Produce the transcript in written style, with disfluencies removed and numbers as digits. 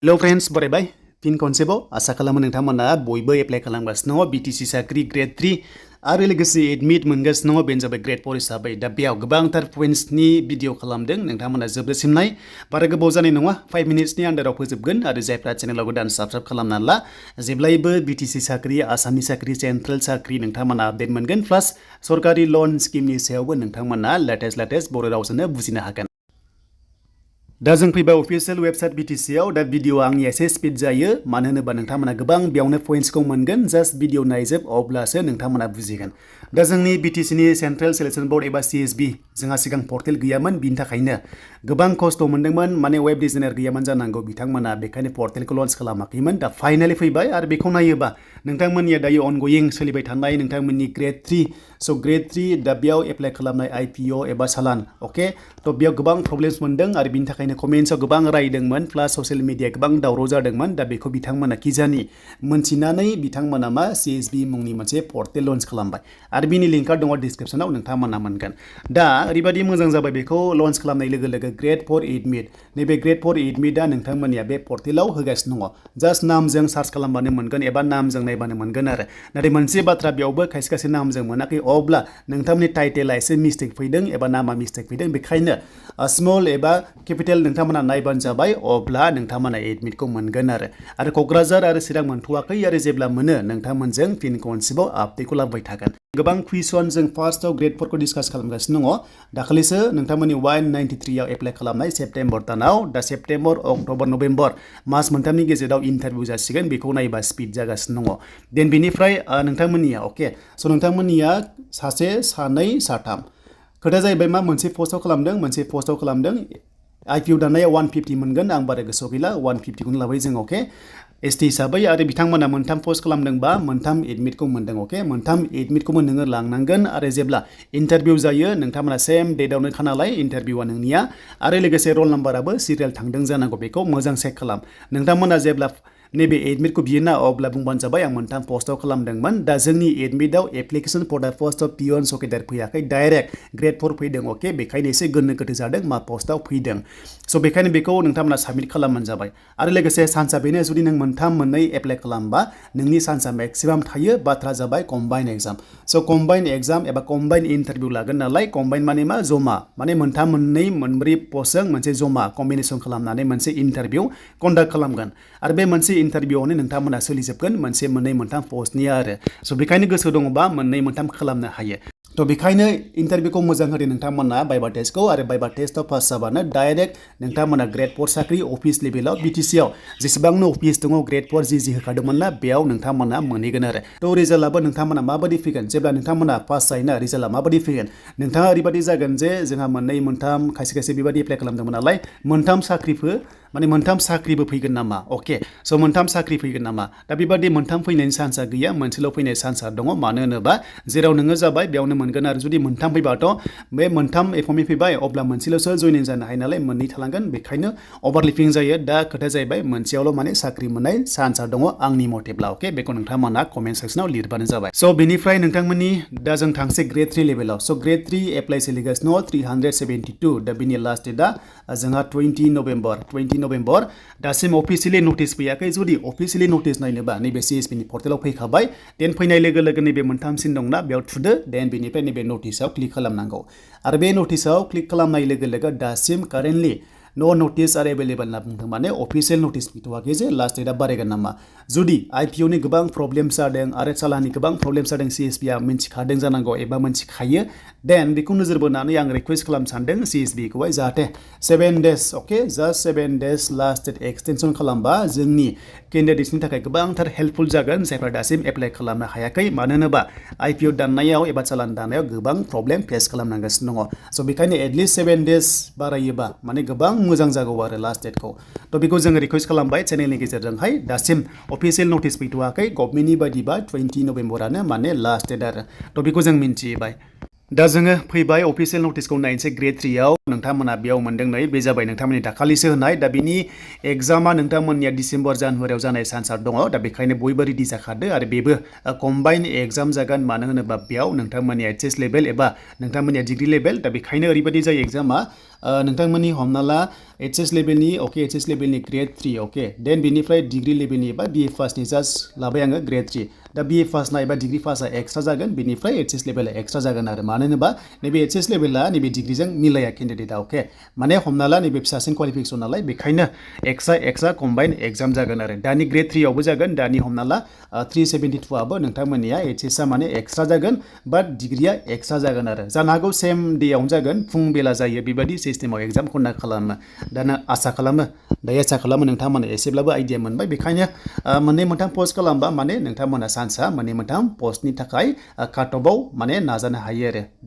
hello friends बरायबाय फिन खनसेबाव आसा खालामो नोंथांमोना बयबो एप्लाइ खालामगासिनो दङ BTC साख्रि ग्रेड 3 आरो लोगोसे एडमिट मोनगासिनो दङ बेनो जाबाय ग्रेड 4 हिसाबै दा बेयाव गोबांथार पइन्ट्सनि भिडिअ खालामदों नोंथांमोना जोबजासिम नाय बारा गोबाव जानाय नङा 5 मिनिट्सनि आन्दाराव फोजोबगोन आरो जायफ्रा चेनेलाव गोदान साबस्क्राइब खालामना ला जेब्लायबो BTC साख्रि आसामनि साख्रि सेन्ट्रेल साख्रि नोंथांमोना आपडेट मोनगोन प्लास सरकारि लन स्किमनि सायावबो नोंथांमोना लेटेस्ट बर' रावजोंनो बुजिनो हागोन दा जों फैबाय अफिशियेल वेबसाइट BTC आव दा भिडिअ आंनि एसे स्पिड जायो मानो होनोबा नोंथांमोना गोबां बेयावनो पइन्ट्सखौ मोनगोन जास्ट भिडिअ नायजोब अब्लासो नोंथांमोना बुजिगोन दा जोंनि BTC नि सेन्ट्रेल सिलेक्शन बोर्ड एबा CSB जोंहा सिगां पर्टेल गैयामोन बिनि थाखायनो गोबां खस्थ' मोनदोंमोन माने वेब डिजाइनार गैयामोन जानांगौ बिथांमोना बेखायनो पर्टेलखौ लन्च खालामाखैमोन दा फाइनालि फैबाय आरो बेखौ नायोबा नोंथांमोननिया दायो अनगयिं सोलिबाय थानाय नोंथांमोननि ग्रेड 3 स' ग्रेड 3 दा बेयाव एप्लाइ खालामनाय IPO एबा सालान अके थ' बेयाव गोबां प्रब्लेम्स मोनदों आरो बिनि थाखायनो कमेन्ट्सआव गोबां रायदोंमोन प्लास ससियेल मिडिया गोबां दावराव जादोंमोन दा बेखौ बिथांमोना किजानि मोनथिनानै बिथांमोना मा CSB मुंनि मोनसे पर्टेल लन्च खालामबाय आरो बिनि लिंकआ दङ डिसक्रिप्शनाव नोंथांमोना मोनगोन दा ओरैबायदि मोजां जाबाय बेखौ लन्च खालामनाय लोगो लोगो ग्रेड 4 एडमिट नैबे ग्रेड 4 एडमिटआ नोंथांमोननिया बे पर्टेलाव होगासिनो दङ जास्ट नामजों सार्च खालामबानो मोनगोन एबा नामजों नायबानो मोनगोन आरो नाथाय मोनसे बाथ्रा बेयावबो खायसे खायसे नामजों मोनाखै अब्ला नोंथांमोननि टाइटेला एसे मिस्टेक फैदों एबा नामा मिस्टेक फैदों बेखायनो स्मल एबा केपिटेल नोंथांमोना नायबानो जाबाय अब्ला नोंथांमोना एडमिटखौ मोनगोन आरो क'क्राझार आरो चिरां मोनथ'वाखै आरो जेब्ला मोनो नोंथांमोनजों फिन खनसेबाव आपडेटखौ लाबोबाय थागोन गोबां कुइसन जों फार्स्टआव ग्रेड 4 खौ डिसकास खालामगासिनो दङ दाखालिसो नोंथांमोननि 193 आव एप्लाइ खालामनाय सेप्टेम्बर दानाव दा सेप्टेम्बर अक्ट'बर नभेम्बर मास मोनथामनि गेजेराव इन्टारभिउ जासिगोन बेखौ नायबा स्पिड जागासिनो दङ देन बेनिफ्राय नोंथांमोननिया अके स' नोंथांमोननिया सासे सानै साथाम खोथाया जाहैबाय मा मोनसे पस्टआव खालामदों IPO दानाया 150 मोनगोन आं बारा गोसोआव गैला 150 खौनो लाबाय जों अके ST हिसाबै आरो बिथांमोना मोनथाम पस्ट खालामदोंबा मोनथाम एडमिटखौ मोनदों अके मोनथाम एडमिटखौबो नोङो लांनांगोन आरो जेब्ला इन्टारभिउ जायो नोंथांमोना सेम डेटआवनो खानालाय इन्टारभिउआ नोंनिया आरो लोगोसे रल नाम्बाराबो सिरियाल थांदों जानांगौ बेखौ मोजां चेक खालाम नोंथांमोना जेब्ला नैबे एडमिटखौ बियोना अब्ला बुंबानो जाबाय आं मोनथाम पस्टआव खालामदोंमोन दा जोंनि एडमिटआव एप्लिकेसन फर दा पस्ट अफ पियन सकेदार फैयाखै डाइरेक्ट ग्रेड 4 फैदों अके बेखायनो एसे गोनो गोथो जादों मा पस्टआव फैदों स' बेखायनो बेखौ नोंथांमोना साबमिट खालामबानो जाबाय आरो लोगोसे चान्सआ बेनो जुदि नों मोनथाम मोननै एप्लाइ खालामबा नोंनि चान्सआ मेक्सिमाम थायो बाथ्रा जाबाय कम्बाइन एग्जाम स' कम्बाइन एग्जाम एबा कम्बाइन इन्टारभिउ लागोन नालाय कम्बाइन माने मा जमा माने मोनथाम मोननै मोनब्रै पस्टजों मोनसे जमा कम्बिनेसन खालामनानै मोनसे इन्टारभिउ कन्डाक्ट खालामगोन आरो बे मोनसे इन्टारभिउआवनो नोंथांमोना सोलिजोबगोन मोनसे मोननै मोनथाम पस्टनिया आरो स' बेखायनो गोसो दङबा मोननै मोनथाम खालामनो हायो थ' बेखायनो इन्टारभिउखौ मोजां होदो नोंथांमोना बाइबा टेस्टखौ आरो बाइबा टेस्टआव पास जाबानो डाइरेक्ट नोंथांमोना ग्रेड 4 साख्रि अफिस लेभेलाव BTC आव जेसेबांनो अफिस दङ ग्रेड 4 जि होखादोंमोन ना बेयाव नोंथांमोना मोनहैगोन आरो थ' रिजाल्टआबो नोंथांमोना माबायदि फैगोन जेब्ला नोंथांमोना पास जायोना रिजाल्टआ माबायदि फैगोन नोंथाङा ओरैबायदि जागोन जे जोंहा मोननै मोनथाम खायसे बेबायदि एप्लाइ खालामदोंमोन नालाय मोनथाम साख्रिबो फैगोन नामा अके स' मोनथाम साख्रि फैगोन नामा दा बेबादि मोनथाम फैनायनि चान्सआ गैया मोनसेल' फैनाय चान्सआ दङ मानो होनोबा जेराव नोङो जाबाय बेयावनो मोनगोन आरो जुदि मोनथाम फैबाथ' बे मोनथाम एपइन्टमेन्ट फैबाय अब्ला मोनसेल'सो जइनिं जानो हायो नालाय मोननै थालांगोन बेखायनो अभारलिपिं जायो दा खोथाया जाहैबाय मोनसेयावल' माने साख्रि मोननाय चान्सआ दङ आंनि मथेब्ला अके बेखौ नोंथांमोना कमेन्ट सेक्सनाव लिरबानो जाबाय स' बेनिफ्राय नोंथांमोननि दा जों थांसै ग्रेड 3 लेभेलाव स' ग्रेड 3 एप्लाइ सोलिगासिनो 372 दा बिनि लास्ट डेटआ जोंहा 20 नभेम्बर दासिम अफिसियेलि नटिस फैयाखै जुदि अफिसियेलि नटिस नायनोबा नैबे CSB नि पर्टेलाव फैखाबाय देन फैनाय लोगो लोगो नैबे मोनथामसिन दंना बेयाव थुदो देन बेनिफ्राय नैबे नटिसआव क्लिक खालामनांगौ आरो बे नटिसआव क्लिक खालामनाय लोगो लोगो दासिम कारेन्टलि नो नटिस आर एभेलेबल होनना बुंदों माने अफिसियेल नटिस फैथ'वाखै जे लास्ट डेटआ बारायगोन नामा जुदि IPO नि गोबां प्रब्लेम जादों आरो सालाननि गोबां प्रब्लेम जादों CSB आ मिन्थिखादों जानांगौ एबा मिन्थिखायो देन बेखौ नोजोर बोनानै आं रिक्वेस्ट खालामनो सानदों CSB खौहाय जाहाथे 7 days okay just 7 days last date extension खालामबा जोंनि केन्डिडेट्सनि थाखाय गोबांथार हेल्पफुल जागोन जायफ्रा दासिम एप्लाइ खालामनो हायाखै मानो होनोबा IPO दाननायाव एबा चालान दाननायाव गोबां प्रब्लेम फेस खालामनांगासिनो दङ स' बेखायनो एटलिस्ट 7 डेज बारायोबा माने गोबां मोजां जागौ आरो लास्ट डेटखौ थ' बेखौ जोङो रिक्वेस्ट खालामबाय चेनेलनि गेजेरजोंहाय दासिम अफिसियेल नटिस फैथ'वाखै गभर्नमेन्टनि बायदिबा 20 नभेम्बरानो माने लास्ट डेट आरो थ' बेखौ जों मिन्थिबाय दा जोङो फैबाय अफिसियेल नटिसखौ नायनोसै ग्रेड 3 आव नोंथांमोना बेयाव मोनदों नै बे जाबाय नोंथांमोननि दाखालिसो होनाय दा बिनि एग्जामा नोंथांमोननिया डिसेम्बर जानुवारियाव जानाय चान्सआ दङ दा बेखायनो बयबो रेडि जाखादो आरो बेबो कम्बाइन एग्जाम जागोन मानो होनोबा बेयाव नोंथांमोननि एचएस लेभेल एबा नोंथांमोननिया डिग्री लेभेल दा बेखायनो ओरैबायदि जायो एग्जामा नोंथांमोननि हमना ला एचएस लेभेलनि एचएस लेभेलनि ग्रेड 3 देन बिनिफ्राय डिग्री लेभेलनि एबा बिए पासनि जास्ट लाबाय आङो ग्रेड 3 दा बिए पासना एबा डिग्री पासआ एक्सट्रा जागोन बिनिफ्राय एचएस लेभेला एक्सट्रा जागोन आरो मानो होनोबा नैबे एचएस लेभेला नैबे डिग्रीजों मिलाया केन्डिडेटआ माने हमना ला नैबे फिसासिन क्वालिफिकेसन नालाय बेखायनो एक्सट्रा कम्बाइन एग्जाम जागोन आरो दानि ग्रेड 3 आवबो जागोन दानि हमना ला 372 आबो नोंथांमोननिया एचएसआ माने एक्सट्रा जागोन बाट डिग्रीया एक्सट्रा जागोन आरो जानो हागौ सेम डेआवनो जागोन फुं बेला जायो बेबायदि सिस्टेमाव एग्जाम कन्डाक्ट खालामो दाना आसा खालामो नोंथांमोना एसेब्लाबो आइडिया मोनबाय बेखायनो मोननै मोनथाम पस्ट खालामबा माने नोंथांमोना चान्सआ मोननै मोनथाम पस्टनि थाखाय काट अफआव माने नाजानो हायो आरो